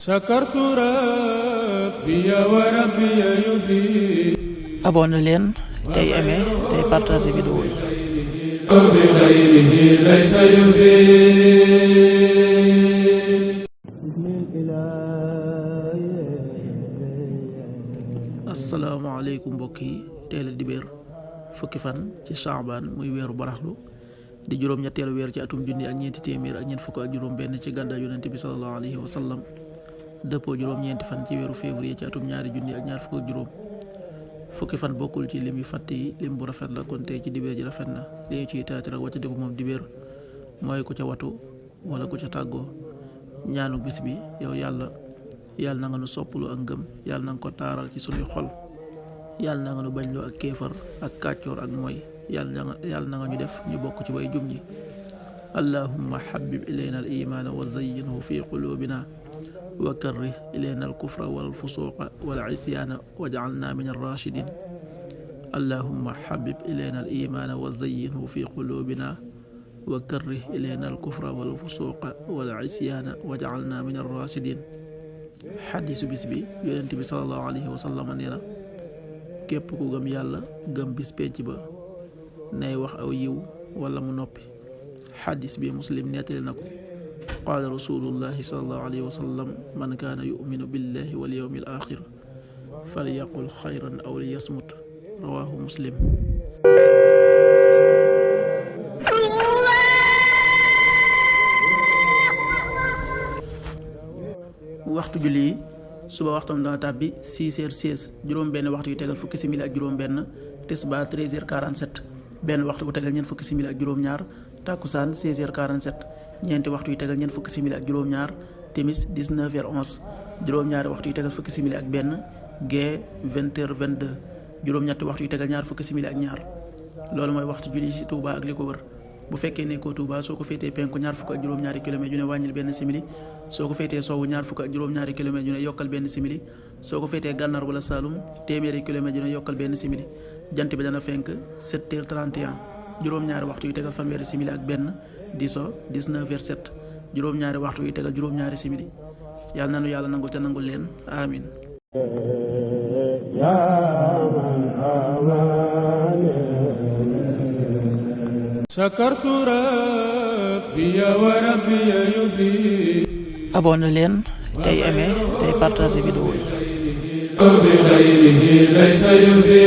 sakartu rabbi wa rabbi yufi. abonné leen tey aimé tey partagé vidéo yi. bi xayrihi laysa yufi. asalaamaaleykum mbokk yi, tey la dibéer fukki fan ci Saabaan muy weeru baraxlu di juróom-ñetteelu weer ci atum junni ak ñeenti téeméer ak ñeent fukk ak juróom benn ci gàddaay yonent bi sallallahu alayhi wa sallam dëppoo juróom-ñeenti fan ci weeru février ci atum ñaari junni ak ñaar fukk ak juróom. fukki fan bokkul ci lim yu fàtte yi, lim bu rafet la, kon tey ci dibéer ji rafet na. li ñu ciy taati rek wàcc dëgg moom dibéer mooy ku ca watu wala ku ca tàggoo. ñaanu bis bi: yow yàlla na nga nu sopplu ak ngëm, yàlla na nga ko taaral ci sunuy xol, yàlla na nga nu bañloo ak kéefar ak kàccoor ak mooy, yàlla na nga ñu def ñu bokk ci way jum ñi. allahumma habib ilayna al imaana wa zayyinhu fi qulubina wa karrih ilayna al kufra wal fusuqa wal isyaana waj'alna min ar-rashidin. allahumma habib ilayna al imaana wa zayyinhu fi qulubina wa karrih ilayna al kufra wal fusuqa wal isyaana waj'alna min ar-rashidin. xadiisu bis bi: yonent bi sallallahu alayhi wa sallam nee na, képp ku gëm yàlla gëm bis penc ba nay wax aw yiw wala mu noppi. xadiis bi Muslim nettali na ko. qaala rasulullahi sallallahu alayhi wa sallam: man kaana yuminu billahi wal yawmil axir falyaqul xayran aw liyasmut. rawaahu Muslim. waxtu julli yi: suba waxtam dana tàbbi 6h16, juróom benn waxtu yu tegal fukki simili ak juróom benn. tisbaar 13h47, benn waxtu bu tegal ñeent fukki simili ak juróom ñaar. takkusaan 16h47, ñeenti waxtu yu tegal ñeent fukki simili ak juróom ñaar. timis 19h11, juróom ñaari waxtu yu tegal fukki simili ak benn. gee 20h22, juróom ñetti waxtu yu tegal ñaar fukki simili ak ñaar. loolu mooy waxtu julli ci Touba ak li ko wër. bu fekkee nekkoo Touba, soo ko féetee penku ñaar fukk ak juróom-ñaari kilomètre yu ne wàññil benn simili. soo ko féetee sowwu ñaar fukk ak juróom-ñaari kilomètre yu ne yokkal benn simili. soo ko féetee gànnaar wala Saalum téeméeri kilomètre yu ne yokkal benn simili. jant bi dana fenk 7h31, juróom-ñaari waxtu yu tegal fanweeri simili ak benn. di so 19h07, juróom-ñaari waxtu yu tegal juróom-ñaari simili. yàlla nanu yàlla nangul te nangul leen, amin. sakartu rabbi wa rabbi yufi. abonné leen tey aimé tey partagé vidéo yi. bi xayrihi laysa yufi.